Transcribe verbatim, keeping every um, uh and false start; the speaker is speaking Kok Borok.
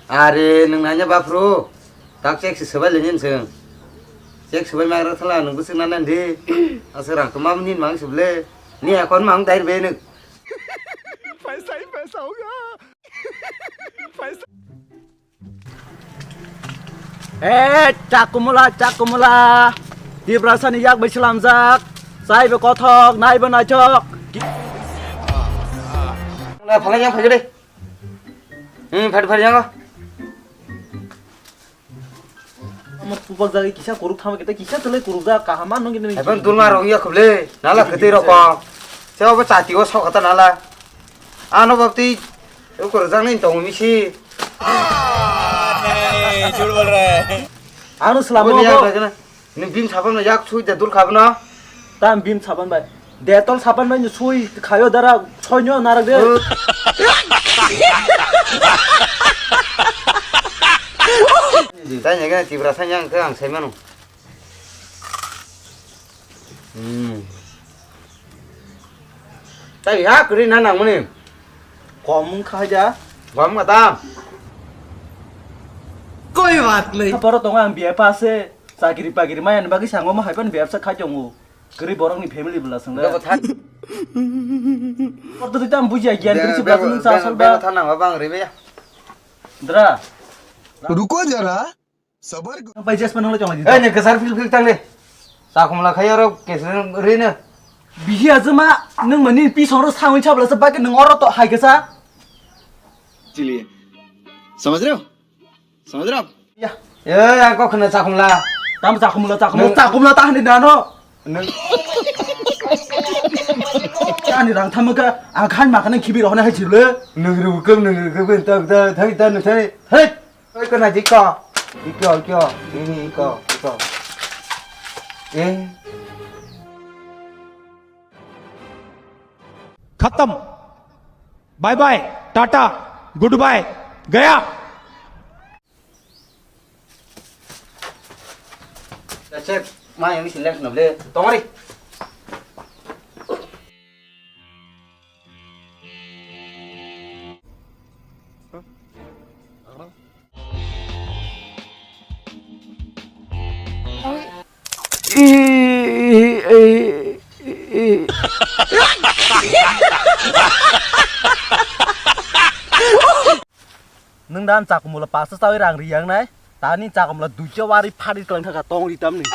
Are, nwng nanya baphru, tak chek se swbai le nyen chwng. Chek swbai magra thala nwng bwswk nana di. Asa rang kama ni mang se ble. Ni akon mang dai be nwng. Paisa hi paisa hoga. Paisa. Eh, chakumula, chakumula. Tiprasani yak bai slamjak. Chaibo kothok, naibo naithok. Phalai yang phai de. Hmm, phai phai yang. Amo pupak jagi kisa kuruk thama kita kisa tele kuruk ja kaham ano gini. Eban dulma rong ya khuble. Nala khete rokong. Sebo chati o sok kata nala. Ano bapti. Ukur jang ni tong misi. नहीं, झूठ बोल रहा है। Ano selama Bo ni ya ko. Bagana. Ni bim sapan no yak sui de dul khabna. Tam bim sapan bai. Detol sapan bai ni sui khayo dara soinyo narak de. Tanya gana tibra sanya ang ke ang sai manu. Hmm. Tai ha kri na nang muni. Kom kha ja. Kom kata. कोई बात नहीं। Poro tong ang biya pa se. Chakiri pakiri maya ni bagwi sango ma haipan biya sa khai tongo. Kri borok ni family bela sangla. Bebo than. Orto tita am buji agian kri si bela sangla sa salba. Bebo than nang bang ri be. Dra. रुको जरा। Bai jes panang le chong. Eh, ne kesar fil fil tang le. Sa khumla khai aro kesar ri ne. Bihi azma nung mani pi song ro sa wi chabla sa ba ke nung oro to hai kesa. चलिए। समझ रहे हो? समझ रहे हो आप? Ya. Eh, ya kok kena sa khumla. Tam sa khumla, sa khumla, sa khumla ta hani dano. Nung. Ani rang thamuka, ang khan ma khan khibi rohna hai chile. Nung ru kem nung ru kem ta ta thai ta nung thai. Hey. Oi, kena jiko. Jiko, jiko. Ini jiko, jiko. Eh. खत्म। Bye bye, tata, goodbye, गया। Cek, ma yang sini lek noble. Tongori. Nwng dan chakumula pasta chawi rang riyang nai, tani chakumula duicha wari phari tlang thaka tong ri tamni.